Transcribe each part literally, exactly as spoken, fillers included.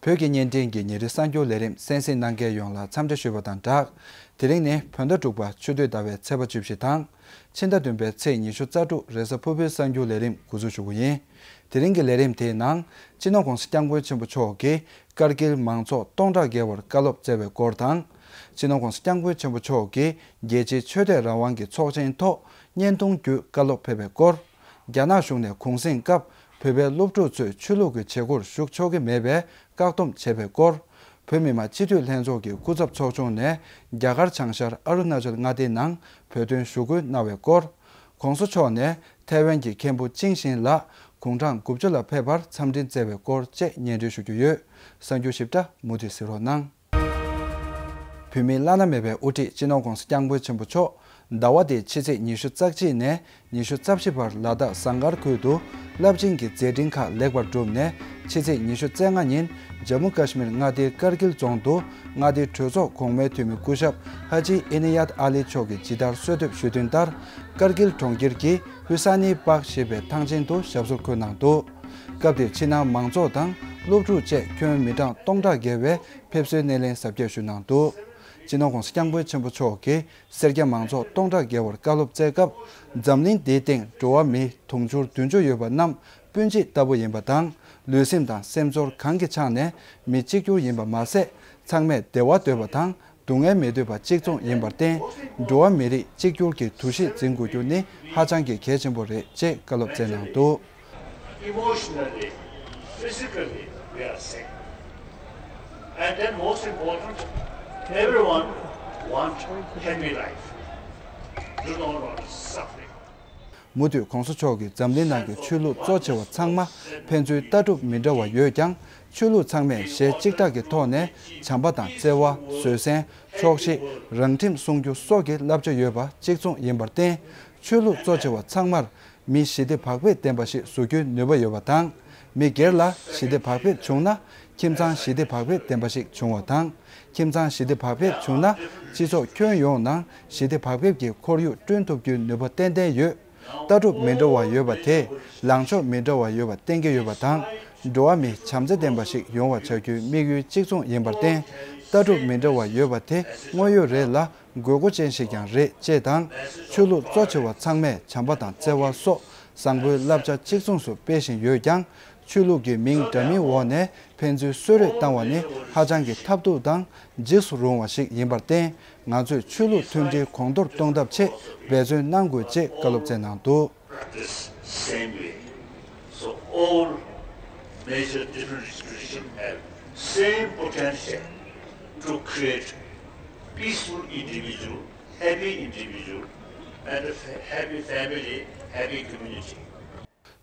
བོད་ཀྱི་བརྙན་འཕྲིན་གྱི་ཉིན་རེའི་གསར་འགྱུར་ལས་རིམ་གསན་གཟིགས་གནང་མཁན་ཡོངས་ལ་འཚམས་འདྲི་ཞུས་པ་དང་སྦྲགས། དེ་རིང་ནི་བོད་ཟླ་དྲུག་པ་ཆུ་སྟོད་ཟླ་བའི་ཚེས་པ་བཅུ་བཞི་དང་། ཕྱི་ཟླ་བདུན་པའི་ཚེས་ཉི་ཤུ་རྩ་དྲུག་རེས་གཟའ་ཕུར་བུའི་གསར་འགྱུར་ལས་རིམ་འགོ་འཛུགས་ཞུ་རྒྱུ་ཡིན། དེ་རིང་གི་ལས་རིམ་དེའི་ནང་། སྤྱི་ནོར་༸གོང་ས་༸སྐྱབས་མགོན་ཆེན་པོ་མཆོག་གིས་ཀར་གིལ་མང་ཚོགས་སྟོང་ཕྲག་བརྒལ་བར་བཀའ་སློབ་སྩལ་བའི་སྐོར་དང་། སྤྱི་ནོར་༸གོང་ས་༸སྐྱབས་མགོན་ཆེན་པོ་མཆོག་གིས་རྒྱལ་སྤྱིའི་ཆོས་དད་རང་དབང་གི་ཚོགས་ཆེན་ཐོག་བརྙན་ཐུང་བརྒྱུད་བཀའ་སློབ་ཕེབས་པའི་སྐོར། རྒྱ་ནག་གཞུང་ནས་གུང་གསེང་སྐབས་བོད་པའི་སློབ་ཕྲུག་ཚོས་ཆོས་ལུགས་ཀྱི་བྱེད་སྒོར་ཞུགས་ཆོག་གི་མེད་པའི་བཀག་སྡོམ་བྱས་པའི་སྐོར། བོད་མི་མང་སྤྱི་འཐུས་ལྷན་ཚོགས་ཀྱི་སྐུ་ཚབ་ཚོགས་ཆུང་ནས་རྒྱ་གར་བྱང་ཤར་ཨ་རུ་ན་ཅལ་མངའ་སྡེའི་ནང་བོད་དོན་ཞུ་སྐུལ་གནང་བའི་སྐོར། ༸གོང་ས་མཆོག་ནས་ཐའེ་ཝན་གྱི་མཁན་པོ་ཅིང་ཞིན་ལགས་དགུང་གྲངས་དགུ་བཅུ་ལ་ཕེབས་པར་འཚམས་འདྲི་སྩལ་བའི་སྐོར་བཅས་སྙན་སྒྲོན་ཞུ་རྒྱུ་ཡོད། གསར་འགྱུར་ཞིབ་ཕྲ་མུ་མཐུད་གཟིགས་རོགས་གནང་། བོད་མིའི་བླ་ན་མེད་པའི་དབུ་ཁྲིད་སྤྱི་ནོར་༸གོང་ས་༸སྐྱབས་མགོན་ཆེན་པོ་མཆོག་ཟླ་བ་འདིའི་ཕྱི་ཚེས་ཉི་ཤུ་རྩ་གཅིག་ནས་ཉི་ཤུ་རྩ་བཞི་བར་ལ་དྭགས་ཟངས་དཀར་ཁུལ་དུ་རླབས་ཆེན་གྱི་མཛད་འཕྲིན་ཁག་ལེགས་པར་བསྒྲུབས་ནས། ཕྱི་ཚེས་ཉི་ཤུ་རྩ་ལྔ་ཉིན་ཇམ་མུ་ཀ་ཤི་མིར་མངའ་སྡེའི་ཀར་གིལ་རྫོང་དུ་མངའ་སྡེའི་གྲོས་ཚོགས་གོང་མའི་འཐུས་མི་སྐུ་ཞབས་ཧ་ཇི་ཨི་ནི་ཡཱད་ཨ་ལི་མཆོག་གིས་ཇི་ལྟར་གསོལ་འདེབས་ཞུས་དོན་ལྟར། ཀར་གིལ་གྲོང་ཁྱེར་གྱི་ཧུ་ས་ནི་པག་ཞེས་པའི་ཐང་ཆེན་དུ་ཞབས་སོར་འཁོད་གནང་འདུག་སྐབས་དེར་ཕྱི་ནང་མང་ཚོགས་དང་སློབ་ཕྲུག་བཅས་ཁྱོན་མི་གྲངས་སྟོང་ཕྲག་བརྒལ་བས་ཕེབས་བསུའི་སྣེ་ལེན་གཟབ་རྒྱས་ཞུས་གནང་འདུག་སྤྱི་ནོར་༸གོང་ས་༸སྐྱབས་མགོན་ཆེན་པོ་མཆོག་གིས་སེར་སྐྱ་མང་ཚོགས་སྟོང་ཕྲག་བརྒལ་བར་བཀའ་སློབ་སྩལ་སྐབས། འཛམ་གླིང་འདིའི་སྟེང་འགྲོ་བ་མི་དུང་ཕྱུར་བདུན་ཅུ་ཡོད་པ་རྣམས་སྤུན་མཆེད་ལྟ་བུ་ཡིན་པ་དང་། ལུས་སེམས་དང་སེམས་ཚོར་གང་གི་ཆ་ནས་མི་གཅིག་གྱུར་ཡིན་པ་མ་ཟད། ཚང་མས་བདེ་བ་འདོད་པ་དང་སྡུག་བསྔལ་མི་འདོད་པ་གཅིག་མཚུངས་ཡིན་པར་བརྟེན། འགྲོ་བ་མི་རིགས་གཅིག་གྱུར་གྱི་འདུ་ཤེས་འཛིན་དགོས་རྒྱུ་ནི་ཧ་ཅང་གི་གལ་ཆེན་པོ་རེད་ཅེས་བཀའ་སློབ་སྩལ་གནང་འདུག Emotionally, physically, we are safe. And then most important, everyone want happy life. Do not want suffering. མུ་མཐུད་༸གོང་ས་མཆོག་གིས་འཛམ་གླིང་ནང་གི་ཆོས་ལུགས་གཙོ་ཆེ་བ་ཚང་མ་ཕན་ཚུན་ལྟ་གྲུབ་མི་འདྲ་བ་ཡོད་ཀྱང་། ཆོས་ལུགས་ཚང་མས་ཞལ་གཅིག་གྲགས་ཀྱི་ཐོག་ནས་བྱམས་པ་དང་བརྩེ་བ། བཟོད་བསྲན། ཆོག་ཤེས། རང་ཁྲིམས་སྲུང་རྒྱུ་སོགས་ཀྱི་བསླབ་བྱ་ཡོད་པ་གཅིག་མཚུངས་ཡིན་པར་བརྟེན། ཆོས་ལུགས་གཙོ་ཆེ་བ་ཚང་མར་མི་ཞི་བདེ་བག་ཕེབས་ལྡན་པ་ཞིག་བཟོ་རྒྱུའི་ནུས་པ་ཡོད་པ་དང་། མི་སྒེར་ལ་ཞི་བདེ་བག་ཕེབས་བྱུང་ན། ཁྱིམ་ཚང་ཞི་བདེ་བག་ཕེབས་ལྡན་པ་ཞིག་འབྱུང་བ་དང་། ཁྱིམ་ཚང་ཞི་བདེ་བག་ཕེབས་བྱུང་ན། སྤྱི་ཚོགས་ཁྱོན་ཡོངས་ནང་ཞི་བདེ་བག་ཕེབས་ཀྱི་ཁོར་ཡུག་བསྐྲུན་ཐུབ་རྒྱུའི་ནུས་པ་ཏན་ཏན་ཡོད། ལྟ་གྲུབ་མི་འདྲ་བ་ཡོད་པ་དེས་ལངས་ཕྱོགས་མི་འདྲ་བ་ཡོད་པ་བསྟན་གྱི་ཡོད་པ་དང་། འགྲོ་བ་མི་བྱམས་བརྩེ་ལྡན་པ་ཞིག་ཡོང་བ་བྱ་རྒྱུའི་དམིགས་ཡུལ་གཅིག་མཚུངས་ཡིན་པར་བརྟེན། ལྟ་གྲུབ་མི་འདྲ་བ་ཡོད་པ་དེ་དངོས་ཡོད་རེད་ལ། དགོས་མཁོ་ཅན་ཞིག་ཀྱང་རེད་ཅེས་དང་། ཆོས་ལུགས་གཙོ་ཆེ་བ་ཚང་མས་བྱམས་པ་དང་བརྩེ་བ་སོགས་བཟང་པོའི་བསླབ་བྱ་གཅིག་མཚུངས་སུ་སྤེལ་བཞིན་ཡོད་ཀྱང་། ཆོས་ལུགས་ཀྱི་མིང་འདྲ་མིན་འོག་ནས་ཕན་ཚུན་གསོད་རེས་བཏང་བ་ནི་ཧ་ཅང་གི་ཐབས་སྡུག་དང་འཇིགས་སུ་རུང་བ་ཞིག་ཡིན་པར་བརྟེན། ང་ཚོས་ཆོས་ལུགས་མཐུན་སྒྲིལ་གོང་མཐོར་གཏོང་ཐབས་ཆེད་འབད་བརྩོན་གནང་དགོས་ཅེས་བཀའ་སློབ་སྩལ་གནང་འདུག Practice same way. So all major different religions have same potential to create peaceful individual, happy individual, and a fa- happy family, happy community.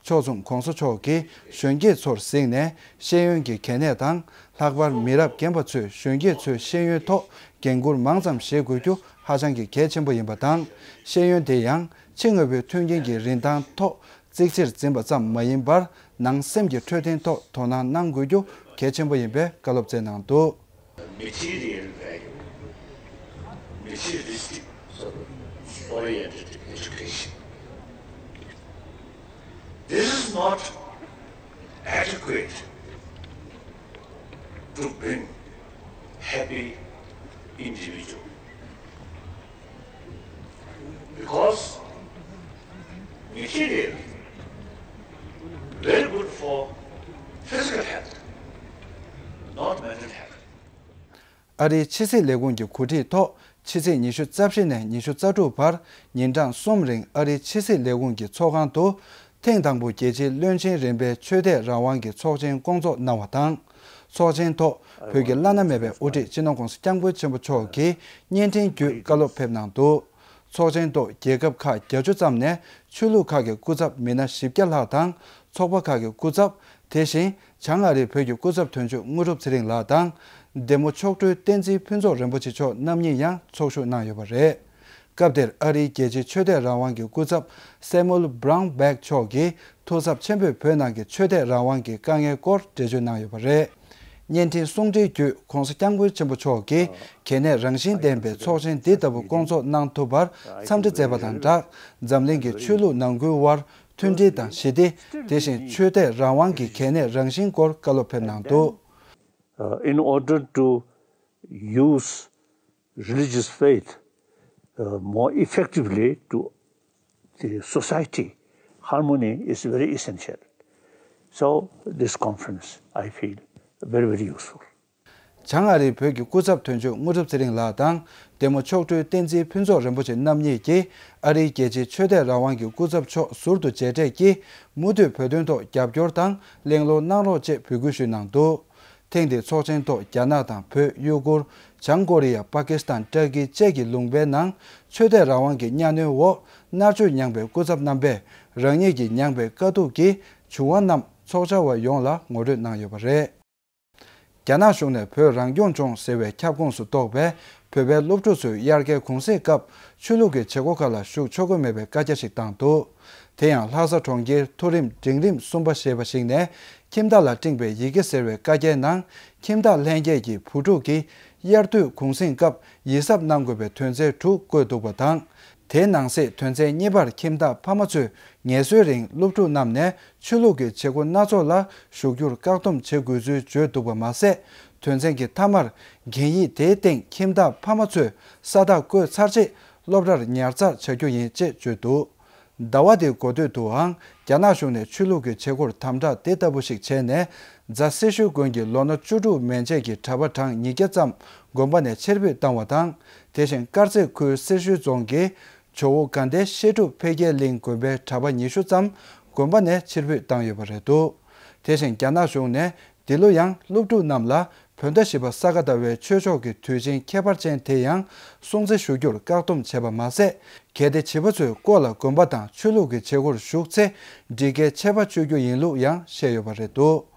ཕྱོགས་མཚུངས་༸གོང་ས་མཆོག་གིས་གཞོན་སྐྱེས་ཚོར་གཟིགས་ནས་ཤེས་ཡོན་གྱི་གལ་གནད་དང་། ལྷག་པར་མི་རབས་རྒན་པ་ཚོས་གཞོན་སྐྱེས་ཚོའི་ཤེས་ཡོན་ཐོག་འགན་འཁུར་མང་ཙམ་བཞེས་དགོས་རྒྱུ་ཧ་ཅང་གི་གལ་ཆེན་པོ་ཡིན་པ་དང་། ཤེས་ཡོན་དེ་ཡང་ཕྱི་དངོས་པོའི་མཐུན་རྐྱེན་གྱི་རིན་ཐང་ཐོག་གཙིགས་ཆེར་འཛིན་པ་ཙམ་མ་ཡིན་པར། ནང་སེམས་ཀྱི་འཕྲོད་བསྟེན་ཐོག་དོ་སྣང་གནང་དགོས་རྒྱུ་གལ་ཆེན་པོ་ཡིན་པའི་བཀའ་སློབ་སྩལ་གནང་འདུག Material value, materialistic oriented education. This is not adequate to bring happy individual. Because material very good for physical health, not mental health. ཨ་རིའི་ཕྱི་སྲིད་ལས་ཁུངས་ཀྱི་གོ་སྒྲིག་ཐོག་ཕྱི་ཚེས་ཉི་ཤུ་རྩ་བཞི་ནས་ཉི་ཤུ་རྩ་དྲུག་བར་ཉིན་གྲངས་གསུམ་རིང་ཨ་རིའི་ཕྱི་སྲིད་ལས་ཁུངས་ཀྱི་ཚོགས་ཁང་དུ། ཐེངས་དང་པོ་རྒྱལ་སྤྱིའི་བློན་ཆེན་རིམ་པའི་ཆོས་དད་རང་དབང་གི་ཚོགས་ཆེན་བསྐོང་ཚོགས་གནང་བ་དང་། ཚོགས་ཆེན་ཐོག་བོད་ཀྱི་བླ་ན་མེད་པའི་དབུ་ཁྲིད་སྤྱི་ནོར་༸གོང་ས་༸སྐྱབས་མགོན་ཆེན་པོ་མཆོག་གིས་བརྙན་འཕྲིན་བརྒྱུད་བཀའ་སློབ་ཕེབས་གནང་འདུག་ཚོགས་ཆེན་ཐོག་རྒྱལ་ཁབ་ཁག་བརྒྱད་ཅུ་ཙམ་ནས་ཆོས་ལུགས་ཁག་གི་སྐུ་ཚབ་མི་སྣ་བཞི་བརྒྱ་ལྷག་དང་། ཚོགས་པ་ཁག་གི་སྐུ་ཚབ། དེ་བཞིན་བྱང་ཨ་རིའི་བོད་ཀྱི་སྐུ་ཚབ་དོན་གཅོད་དངོས་གྲུབ་ཚེ་རིང་ལགས་དང་། འདེམས་ངོ་མཆོག་སྤྲུལ་བསྟན་འཛིན་ཕུན་ཚོགས་རིན་པོ་ཆེ་མཆོག་རྣམ་གཉིས་ཡང་ཚོགས་ཞུགས་གནང་ཡོད་པ་རེད། སྐབས་དེར་ཨ་རིའི་རྒྱལ་སྤྱིའི་ཆོས་དད་རང་དབང་གི་སྐུ་ཚབ་སེ་མུལ་བྷ་རའུན་བྷེག་མཆོག་གིས་ཐུགས་འཚབ་ཆེན་པོས་བོད་ནང་གི་ཆོས་དད་རང་དབང་གི་དཀའ་ངལ་སྐོར་འགྲེལ་བརྗོད་གནང་ཡོད་པ་རེད། བརྙན་འཕྲིན་གསུང་འཕྲིན་བརྒྱུད་༸གོང་ས་༸སྐྱབས་མགོན་ཆེན་པོ་མཆོག་གིས་གལ་གནད་རང་བཞིན་ལྡན་པའི་ཚོགས་ཆེན་འདི་ལྟ་བུ་བསྐོང་ཚོགས་གནང་ཐུབ་པར་འཚམས་འདྲི་མཛད་པ་དང་སྦྲགས། འཛམ་གླིང་གི་ཆོས་ལུགས་ནང་ཁུལ་དབར་མཐུན་སྒྲིལ་དང་ཞི་བདེ། དེ་བཞིན་ཆོས་དད་རང་དབང་གི་གལ་གནད་རང་བཞིན་སྐོར་བཀའ་སློབ་ཕེབས་གནང་འདུག Uh, in order to use religious faith uh, more effectively to the society, harmony is very essential. So, this conference, I feel, very, very useful. བྱང་ཨ་རིའི་བོད་ཀྱི་སྐུ་ཚབ་དོན་གཅོད་དངོས་གྲུབ་ཚེ་རིང་ལགས་དང་། འདེམས་ངོ་མཆོག་སྤྲུལ་བསྟན་འཛིན་ཕུན་ཚོགས་རིན་པོ་ཆེ་རྣམ་གཉིས་ཀྱིས་ཨ་རིའི་རྒྱལ་སྤྱིའི་ཆོས་དད་རང་དབང་གི་སྐུ་ཚབ་མཆོག་ཟུར་དུ་མཇལ་འཕྲད་ཀྱིས། མུ་མཐུད་བོད་དོན་ཐོག་རྒྱབ་སྐྱོར་དང་གླེང་སློང་གནང་རོགས་ཅེས་འབོད་སྐུལ་ཞུས་གནང་འདུག་ཐེངས་འདིའི་ཚོགས་ཆེན་ཐོག་རྒྱ་ནག་དང་བོད། ཡུ་གུར། བྱང་ཀོ་རི་ཡ། པ་ཀི་སི་ཐན། ཏུར་ཀི་བཅས་ཀྱི་ལུང་པའི་ནང་ཆོས་དད་རང་དབང་གི་གཉའ་གནོན་འོག་མནར་གཅོད་མྱངས་པའི་སྐུ་ཚབ་རྣམ་པས་རང་ཉིད་ཀྱིས་མྱངས་པའི་དཀའ་སྡུག་གི་བྱུང་བ་རྣམས་ཚོགས་བཅར་བ་ཡོངས་ལ་ངོ་སྤྲོད་གནང་ཡོད་པ་རེད། རྒྱ་ནག་གཞུང་ནས་བོད་རང་སྐྱོང་ལྗོངས་ཟེར་བའི་ཁྱབ་ཁོངས་སུ་གཏོགས་པའི་བོད་པའི་སློབ་ཕྲུག་ཚོའི་དབྱར་ཁའི་གུང་གསེང་སྐབས་ཆོས་ལུགས་ཀྱི་བྱེད་སྒོ་ཁག་ལ་ཞུགས་ཆོག་གི་མེད་པའི་བཀའ་རྒྱ་ཞིག་བཏང་འདུག་དེ་ཡང་ལྷ་ས་གྲོང་ཁྱེར་མཐོ་རིམ་འབྲིང་རིམ་གསུམ་པ་ཞེས་པ་ཞིག་ནས་ཁྱིམ་བདག་ལ་སྤྲིངས་པའི་ཡི་གེ་ཟེར་བའི་བཀའ་རྒྱའི་ནང་ཁྱིམ་བདག་ལྷན་རྒྱས་ཀྱི་བུ་ཕྲུག་གིས་དབྱར་དུས་གུང་གསེང་སྐབས་ཡིད་གཟབ་གནང་དགོས་པའི་དོན་ཚན་དྲུག་བཀོད་འདུག་པ་དང་། དེའི་ནང་གསེས་དོན་ཚན་གཉིས་པར་ཁྱིམ་བདག་ཕ་མ་ཚོས་ངལ་གསོའི་རིང་སློབ་ཕྲུག་རྣམས་ནས་ཆོས་ལུགས་ཀྱི་བྱེད་སྒོ་སྣ་ཚོགས་ལ་ཞུགས་རྒྱུར་བཀག་སྡོམ་བྱེད་དགོས་ཚུལ་བརྗོད་འདུག་པ་མ་ཟད། དོན་ཚན་གྱི་མཐའ་མར་གན་ཡིག་དེའི་སྟེང་ཁྱིམ་བདག་ཕ་མ་ཚོས་ས་རྟགས་བཀོད་ཚར་རྗེས་སློབ་གྲྭར་ཉར་ཚགས་བྱ་རྒྱུ་ཡིན་ཅེས་བརྗོད་འདུག་ཟླ་བ་འདིའི་འགོ་སྟོད་དུའང་རྒྱ་ནག་གཞུང་ནས་ཆོས་ལུགས་ཀྱི་བྱེད་སྒོར་དམ་དྲག་དེ་ལྟ་བུ་ཞིག་བྱས་ནས། རྫ་སེར་ཤུལ་དགོན་གྱི་ལོ་ན་བཅུ་དྲུག་མན་ཆད་ཀྱི་གྲྭ་པ་གྲངས་ཉིས་བརྒྱ་ཙམ་དགོན་པ་ནས་ཕྱིར་འབུད་བཏང་བ་དང་། དེ་བཞིན་དཀར་མཛེས་ཁུལ་སེར་ཤུལ་རྫོང་གི་ཇོ་བོ་དགའ་ལྡན་བཤད་སྒྲུབ་འཕེལ་རྒྱས་གླིང་དགོན་པའི་གྲྭ་པ་ཉི་ཤུ་ཙམ་དགོན་པ་ནས་ཕྱིར་འབུད་བཏང་ཡོད་པ་རེད་འདུག་དེ་བཞིན་རྒྱ་ནག་གཞུང་ནས་འདི་ལོ་ཡང་སློབ་ཕྲུག་རྣམས་ལ་བོད་ཟླ་བཞི་པ་ས་ག་ཟླ་བའི་ཆོས་ཕྱོགས་ཀྱི་དུས་ཆེན་ཁྱད་པར་ཅན་དེ་ཡང་སྲུང་བརྩི་ཞུ་རྒྱུར་བཀག་སྡོམ་བྱས་པ་མ་ཟད། གལ་ཏེ་བྱིས་པ་ཚོས་སྐོར་ལ་དགོན་པ་དང་ཆོས་ལུགས་ཀྱི་བྱེད་སྒོར་ཞུགས་ཚེ་སྒྲིག་འགལ་ཆད་པ་གཅོད་རྒྱུ་ཡིན་ལུགས་ཡང་བཤད་ཡོད་པ་རེད་འདུག་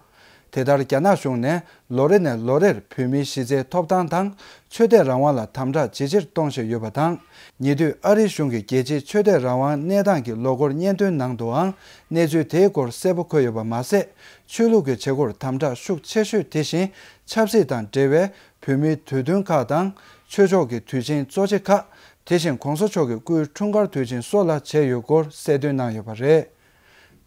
དེ་ལྟར་རྒྱ་ནག་གཞུང་ནས་ལོ་རེ་ནས་ལོ་རེར་བོད་མིའི་གཞི་རྩའི་ཐོབ་ཐང་དང་ཆོས་དད་རང་དབང་ལ་དམ་དྲག་ཇེ་ཆེར་གཏོང་བཞིན་ཡོད་པ་དང་། ཉེ་དུས་ཨ་རིའི་གཞུང་གི་རྒྱལ་སྤྱིའི་ཆོས་དད་རང་དབང་གནས་སྟངས་ཀྱི་ལོ་འཁོར་སྙན་ཐོའི་ནང་དུའང་གནས་ཚུལ་དེའི་སྐོར་གསལ་པོ་འཁོད་ཡོད་པ་མ་ཟད། ཆོས་ལུགས་ཀྱི་བྱེད་སྒོར་དམ་དྲག་ཤུགས་ཆེ་ཤོས་དེ་བཞིན་ཆབ་སྲིད་དང་འབྲེལ་བའི་བོད་མིའི་དུས་སྟོན་ཁག་དང་ཆོས་ཕྱོགས་ཀྱི་དུས་ཆེན་གཙོ་ཆེ་ཁག་དེ་བཞིན་གོང་ས་མཆོག་གི་སྐུའི་འཁྲུངས་སྐར་དུས་ཆེན་སོགས་ལ་བྱས་ཡོད་སྐོར་གསལ་སྟོན་གནང་ཡོད་པ་རེད།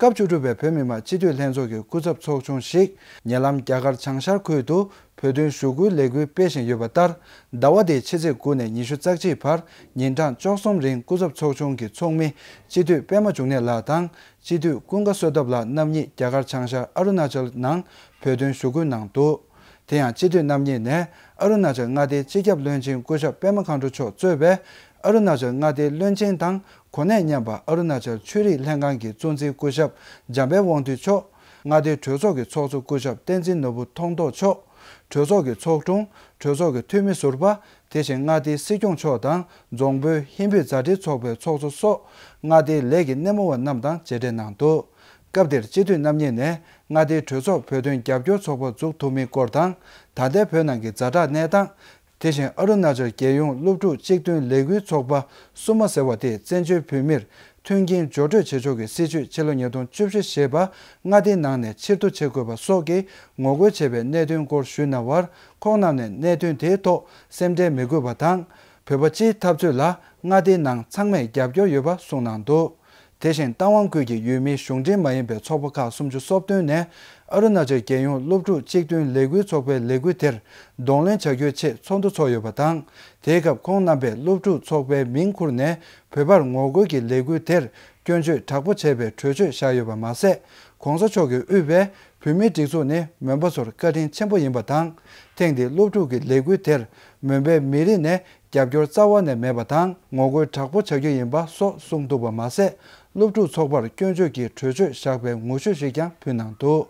སྐབས་བཅུ་དྲུག་པའི་བོད་མི་མང་སྤྱི་འཐུས་ལྷན་ཚོགས་ཀྱི་སྐུ་ཚབ་ཚོགས་ཆུང་ཞིག་ཉེ་ལམ་རྒྱ་གར་བྱང་ཤར་ཁུལ་དུ་བོད་དོན་ཞུ་སྐུལ་ལས་འགུལ་སྤེལ་བཞིན་ཡོད་པ་ལྟར། ཟླ་བ་འདིའི་ཕྱི་ཚེས་དགུ་ནས་ཉི་ཤུ་རྩ་གཅིག་བར་ཉིན་གྲངས་བཅུ་གསུམ་རིང་སྐུ་ཚབ་ཚོགས་ཆུང་གི་ཚོགས་མི་སྤྱི་འཐུས་པད་མ་འབྱུང་གནས་ལགས་དང་། སྤྱི་འཐུས་ཀུན་དགའ་བསོད་ནམས་ལགས་རྣམ་གཉིས་རྒྱ་གར་བྱང་ཤར་ཨ་རུ་ན་ཅལ་ནང་བོད་དོན་ཞུ་སྐུལ་གནང་འདུག་དེ་ཡང་སྤྱི་འཐུས་རྣམ་གཉིས་ནས་ཨ་རུ་ན་ཅལ་མངའ་སྡེའི་སྤྱི་ཁྱབ་བློན་ཆེན་སྐུ་ཞབས་པད་མ་མཁའ་འགྲོ་མཆོག་གཙོས་པའི་ཨ་རུ་ན་ཅལ་མངའ་སྡེའི་བློན་ཆེན་དང་། གོ་གནས་མཉམ་པ་ཨ་རུ་ན་ཅལ་ཆོས་རིག་ལྷན་ཁང་གི་གཙོ་འཛིན་སྐུ་ཞབས་འཇམ་དཔལ་དབང་འདུས་མཆོག་མངའ་སྡེའི་གྲོས་ཚོགས་ཀྱི་ཚོགས་གཙོ་སྐུ་ཞབས་བསྟན་འཛིན་ནོར་བུ་མཐོང་ཐོས་མཆོག་གྲོས་ཚོགས་ཀྱི་ཚོགས་དྲུང་། གྲོས་ཚོགས་ཀྱི་འཐུས་མི་ཟུར་པ། དེ་བཞིན་མངའ་སྡེའི་སྲིད་སྐྱོང་མཆོག་དང་རྫོང་དཔོན་ཧིན་བོད་མཛའ་འབྲེལ་ཚོགས་པའི་ཚོགས་གཙོ་སོགས་མངའ་སྡེའི་ལས་ཀྱི་སྣེ་མོ་བ་རྣམས་དང་མཇལ་འཕྲད་གནང་འདུག་སྐབས་དེར་སྤྱི་འཐུས་རྣམ་གཉིས་ནས་མངའ་སྡེའི་གྲོས་ཚོགས་བོད་དོན་རྒྱབ་སྐྱོར་ཚོགས་པ་འཛུགས་ཐུབ་མིན་སྐོར་དང་། ད་ལྟའི་བོད་ནང་གི་ཛ་དྲག་གནས་སྟངས། དེ་བཞིན་ཨ་རུ་ན་ཅལ་རྒྱལ་ཡོངས་སློབ་ཕྲུག་གཅིག་མཐུན་ལས་འགུལ་ཚོགས་པ་སུ་མ་ཟེར་བ་དེས་བཙན་བྱོལ་བོད་མིར་མཐུན་རྐྱེན་སྦྱོར་སྤྲོད་བྱེད་ཕྱོགས་ཀྱི་སྲིད་བྱུས་ཕྱི་ལོ་ཉིས་སྟོང་བཅུ་བཞི་ཞེས་པ་མངའ་སྡེའི་ནང་ནས་ཕྱིར་བསྡུ་བྱེད་དགོས་པ་སོགས་ཀྱི་ངོ་རྒོལ་བྱས་པའི་གནད་དོན་སྐོར་ཞུས་གནང་བར། ཁོང་རྣམས་ནས་གནད་དོན་དེའི་ཐོག་སེམས་ཁྲལ་མི་དགོས་པ་དང་། བོད་པ་སྤྱིའི་འཐབ་རྩོད་ལ་མངའ་སྡེའི་ནང་ཚང་མས་རྒྱབ་སྐྱོར་ཡོད་པ་གསུངས་གནང་འདུག་དེ་བཞིན་རྟ་དབང་ཁུལ་གྱི་ཡུལ་མིའི་གཞུང་འབྲེལ་མ་ཡིན་པའི་ཚོགས་པ་ཁག་སུམ་ཅུ་སོ་བདུན་ནས་ཨ་རུ་ན་ཅལ་རྒྱལ་ཡོངས་སློབ་ཕྲུག་གཅིག་མཐུན་ལས་འགུལ་ཚོགས་པའི་ལས་འགུལ་དེར་གདོང་ལེན་བྱ་རྒྱུའི་ཆེད་ཚོགས་འདུ་ཚོགས་ཡོད་པ་དང་། དེའི་སྐབས་ཁོང་རྣམ་པས་སློབ་ཕྲུག་ཚོགས་པའི་མིང་ཁུར་ནས་བོད་པར་ངོ་རྒོལ་གྱི་ལས་འགུལ་དེར་སྐྱོན་བརྗོད་དྲག་པོ་བྱས་པའི་གྲོས་ཆོད་བཞག་ཡོད་པ་མ་ཟད། གོང་ས་མཆོག་གིས་དབུས་པའི་བོད་མིའི་སྒྲིག་འཛུགས་ནི་མོན་པ་ཚོར་བཀའ་དྲིན་ཆེན་པོ་ཡིན་པ་དང་། ཐེངས་འདིའི་སློབ་ཕྲུག་གི་ལས་འགུལ་དེར་མོན་པའི་མི་རིགས་ནས་རྒྱབ་སྐྱོར་རྩ་བ་ནས་མེད་པ་དང་། ངོ་རྒོལ་དྲག་པོ་བྱ་རྒྱུ་ཡིན་པ་སོགས་གསུངས་འདུག་པ་མ་ཟད། སློབ་ཕྲུག་ཚོགས་པར་སྐྱོན་བརྗོད་ཀྱི་གྲོས་ཆོད་བཞག་པའི་ངོ་བཤུས་ཤིག་ཀྱང་ཕུལ་གནང་འདུག་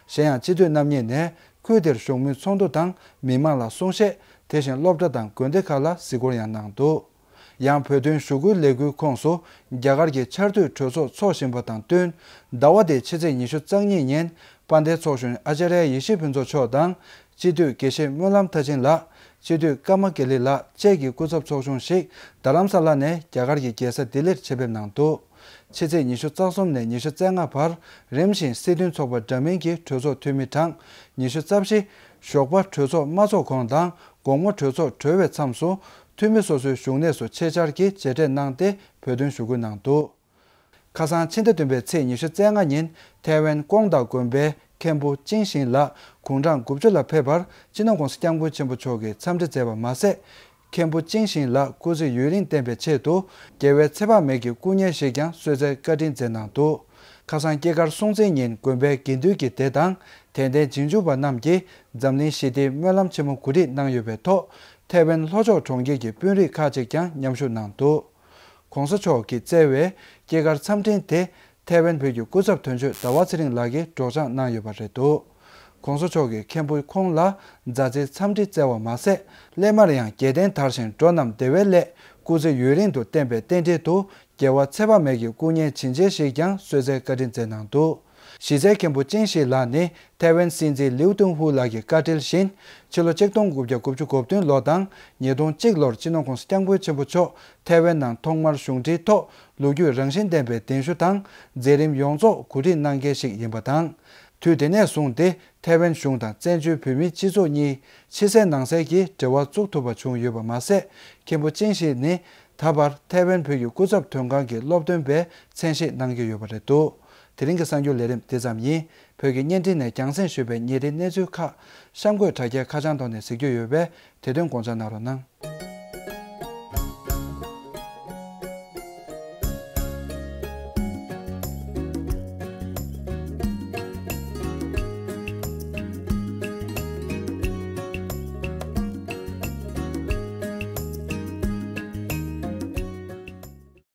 གཞན་ཡང་སྤྱི་འཐུས་རྣམ་གཉིས་ནས་ཁུལ་དེར་ཞུགས་མོལ་ཚོགས་འདུ་དང་མི་མང་ལ་གསུང་བཤད། དེ་བཞིན་སློབ་གྲྭ་དང་དགོན་སྡེ་ཁག་ལ་གཟིགས་སྐོར་ཡང་གནང་འདུག་ཡང་བོད་དོན་ཞུ་སྐུལ་ལས་འགུལ་ཁོངས་སུ་རྒྱ་གར་གྱི་ཆར་དུས་གྲོས་ཚོགས་འཚོགས་བཞིན་པ་དང་བསྟུན། ཟླ་བ་འདིའི་ཕྱི་ཚེས་ཉི་ཤུ་རྩ་གཉིས་ཉིན་དཔལ་ལྡན་ཚོགས་གཞོན་ཨ་ཙརྱ་ཡེ་ཤེས་ཕུན་ཚོགས་མཆོག་དང་། སྤྱི་འཐུས་དགེ་བཤེས་སྨོན་ལམ་མཐར་ཕྱིན་ལགས། སྤྱི་འཐུས་ཀརྨ་དགེ་ལེགས་ལགས་བཅས་ཀྱི་སྐུ་ཚབ་ཚོགས་ཆུང་ཞིག་རྡ་རམ་ས་ལ་ནས་རྒྱ་གར་གྱི་རྒྱལ་ས་ལྡི་ལིར་ཆེད་ཕེབས་གནང་འདུག་ཕྱི་ཚེས་ཉི་ཤུ་རྩ་གསུམ་ནས་ཉི་ཤུ་རྩ་ལྔ་བར་རིམ་བཞིན་སྲིད་དོན་ཚོགས་པ་འདྲ་མིན་གྱི་གྲོས་ཚོགས་འཐུས་མི་གྲངས་ཉི་ཤུ་རྩ་བཞི། ཞོགས་པ་གྲོས་ཚོགས་མ་ཚོགས་གོང་དང་དགོང་མོ་གྲོས་ཚོགས་གྲོལ་བའི་མཚམས་སུ་འཐུས་མི་སོ་སོའི་བཞུགས་གནས་སུ་ཆེད་བཅར་གྱིས་མཇལ་འཕྲད་གནང་སྟེ་བོད་དོན་ཞུ་སྐུལ་གནང་འདུག་ཁ་སང་ཕྱི་ཟླ་བདུན་པའི་ཚེས་ཉི་ཤུ་རྩ་ལྔ་ཉིན་ཐའེ་ཝན་ཀོང་ཏཱ་དགོན་པའི་ མཁན་པོ་ཅིང་ཞིན་ལགས་དགུང་གྲངས་དགུ་བཅུ་ལ་ཕེབས་པར་སྤྱི་ནོར་༸གོང་ས་༸སྐྱབས་མགོན་ཆེན་པོ་མཆོག་གིས་འཚམས་འདྲི་མཛད་པ་མ་ཟད། མཁན་པོ་ཅིང་ཞིན་ལགས་སྐུ་ཚེ་ཡུན་རིང་བརྟན་པའི་ཆེད་དུ་རྒྱལ་བའི་ཚེ་དཔག་མེད་ཀྱི་སྐུ་བརྙན་ཞིག་ཀྱང་གསོལ་སྩལ་བཀའ་དྲིན་མཛད་གནང་འདུག་ཁ་སང་སྐྱེས་སྐར་སྲུང་བརྩི་ཉིན་དགོན་པའི་དགེ་འདུན་གྱི་སྡེ་དང་དད་ལྡན་རྗེས་འཇུག་པ་རྣམས་ཀྱིས་འཛམ་གླིང་ཞི་བདེའི་སྨོན་ལམ་ཆེན་མོ་གོ་སྒྲིག་གནང་ཡོད་པའི་ཐོག་ཐའེ་ཝན་ལྷོ་ཕྱོགས་གྲོང་ཁྱེར་གྱི་དཔོན་རིགས་ཁག་ཅིག་ཀྱང་མཉམ་ཞུགས་གནང་འདུག ༸གོང་ས་མཆོག་གིས་བསྩལ་བའི་སྐྱེས་སྐར་འཚམས་འཕྲིན་དེ་ཐའེ་ཝན་བོད་ཀྱི་སྐུ་ཚབ་དོན་གཅོད་ཟླ་བ་ཚེ་རིང་ལགས་ཀྱིས་སྒྲོག་སྦྱང་གནང་ཡོད་པ་རེད་འདུག ༸གོང་ས་མཆོག་གིས་མཁན་པོ་ཁོང་ལ་མཛའ་བརྩེའི་འཚམས་འདྲི་བསྩལ་བ་མ་ཟད། སླད་མར་ཡང་རྒྱལ་བསྟན་དར་ཞིང་འགྲོ་རྣམས་བདེ་བའི་སླད་སྐུ་ཚེ་ཡུན་རིང་དུ་བརྟན་པའི་རྟེན་འབྲེལ་དུ་རྒྱལ་བ་ཚེ་དཔག་མེད་ཀྱི་སྐུ་བརྙན་བྱིན་ཅན་ཞིག་ཀྱང་གསོལ་སྩལ་བཀའ་དྲིན་མཛད་གནང་འདུག་གཞི་རྩའི་མཁན་པོ་ཅིང་ཞིན་ལགས་ནི་ཐའེ་ཝན་སྲིད་འཛིན་ལིའུ་ཏུང་ཧུའུ་ལགས་ཀྱི་བཀའ་འཁྲིལ་བཞིན་ཕྱི་ལོ་ཆིག་སྟོང་དགུ་བརྒྱ་དགུ་བཅུ་གོ་བདུན་ལོ་དང་ཉིས་སྟོང་གཅིག་ལོར་སྤྱི་ནོར་༸གོང་ས་༸སྐྱབས་མགོན་ཆེན་པོ་མཆོག་ཐའེ་ཝན་ནང་ཐོག་མར་གཞུང་འབྲེལ་ཐོག་ལོ་རྒྱུས་རང་བཞིན་ལྡན་པའི་གདན་ཞུ་དང་མཛད་རིམ་ཡོངས་རྫོགས་གོ་སྒྲིག་གནང་མཁན་ཞིག་ཡིན་པ་དང་། དུས་དེ་ནས་བཟུང་སྟེ་ཐའེ་ཝན་གཞུང་དང་བཙན་བྱོལ་བོད་མིའི་སྤྱི་ཚོགས་གཉིས་ཕྱི་གསལ་ནང་གསལ་གྱི་འབྲེལ་བ་བཙུགས་ཐུབ་པ་བྱུང་ཡོད་པ་མ་ཟད། མཁན་པོ་ཅིང་ཞིན་ནི་ད་བར་ཐའེ་ཝན་བོད་ཀྱི་སྐུ་ཚབ་དོན་ཁང་གི་སློབ་སྟོན་པའི་མཚན་གཞི་གནང་གི་ཡོད་པ་རེད་འདུག་དེ་རིང་གི་གསར་འགྱུར་ལས་རིམ་འདི་ཙམ་ཡིན། བོད་ཀྱི་བརྙན་འཕྲིན་ནས་རྒྱང་སྲིང་ཞུས་པའི་ཉིན་རེའི་གནས་ཚུལ་ཁག་གཤམ་འཁོད་དྲ་རྒྱའི་ཁ་བྱང་ཐོག་ནས་གཟིགས་རྒྱུ་ཡོད་པས་དེ་དོན་དགོངས་འཇགས་གནང་རོགས་གནང་།